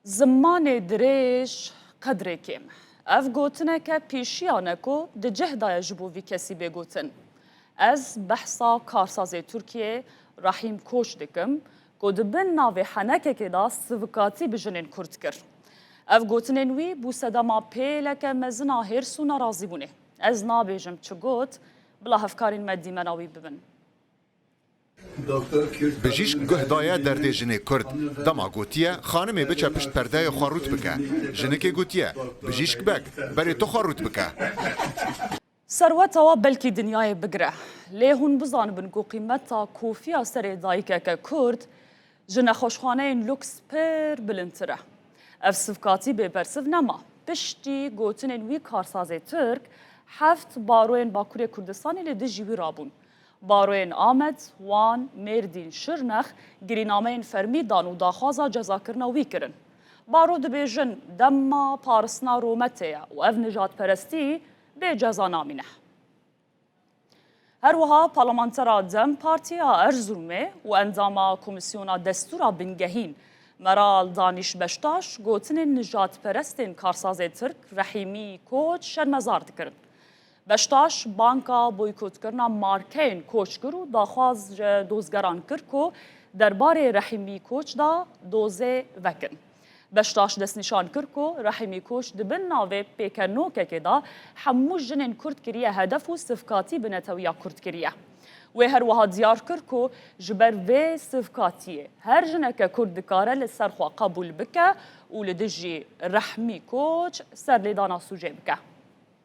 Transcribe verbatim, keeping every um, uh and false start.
Zimanê dirêj, qedrê kêm. Ev gotineke pêşiyan e ku di cih de ye ji bo vî kesî bê gotin. Ez behsa karsazê Tirkiyê Rahîm Koç dikim ku di bin navê henekekê de sivikatî bi jinên Kurd kir. Ev gotinên wî bû sedema pêleke mezin a hêrs û nerazîbûnê. Ez nabêjim çi got, bila hevkarên me dîmena wî bibin. Bijîşk guh daye derdê jinê Kurd. Dema gotiye, xanimê biçe pişt perdeyê xwe rût bike. Jinikê gotiye, Bijîşk beg, berê tu xwe rût bike. Serweta we belkî dinyayê bigire. Lê hûn bizanibin ku qîmeta kofiya serê dayikeke Kurd ji nexweşxaneyên luks pir bilindtir e. Ev sivkatî bêbersiv nema. Piştî gotinên wî karsazê Tirk heft baroyên Bakurê Kurdistanê li dijî wî rabûn. Baroyên Amed, Wan, Mêrdîn, Şirnex girînameyên fermî dan û daxwaza cezakirina wî kirin. Baro dibêjin dema paristina rûmetê ye û ev nijadperestî bê ceza namîne. Her wiha parlamentera DEM Partî ya Erzurumê û endama Komîsyona Destûra Bingehîn Meral Danîş Beştaş gotinên nijadperestên karsazê Tirk Rehîmî Koç şermezar dikirin. Beştaş banka boykotkirina markeyên Koç kir û daxwaz ji dozgeran kir ku derbarê Rehîmî Koç de dozê vekin. Beştaş destnîşan kir ku Rehîmî Koç di bin navê pêkenokekê de hemû jinên Kurd kiriye hedef û sivkatî bi netewiya Kurd kiriye. Wê her wiha diyar kir ku ji ber vê sivkatiyê her jineke Kurd dikare li ser xwe qebûl bike û li dijî Rehmî Koç serlêdana sûcê bike.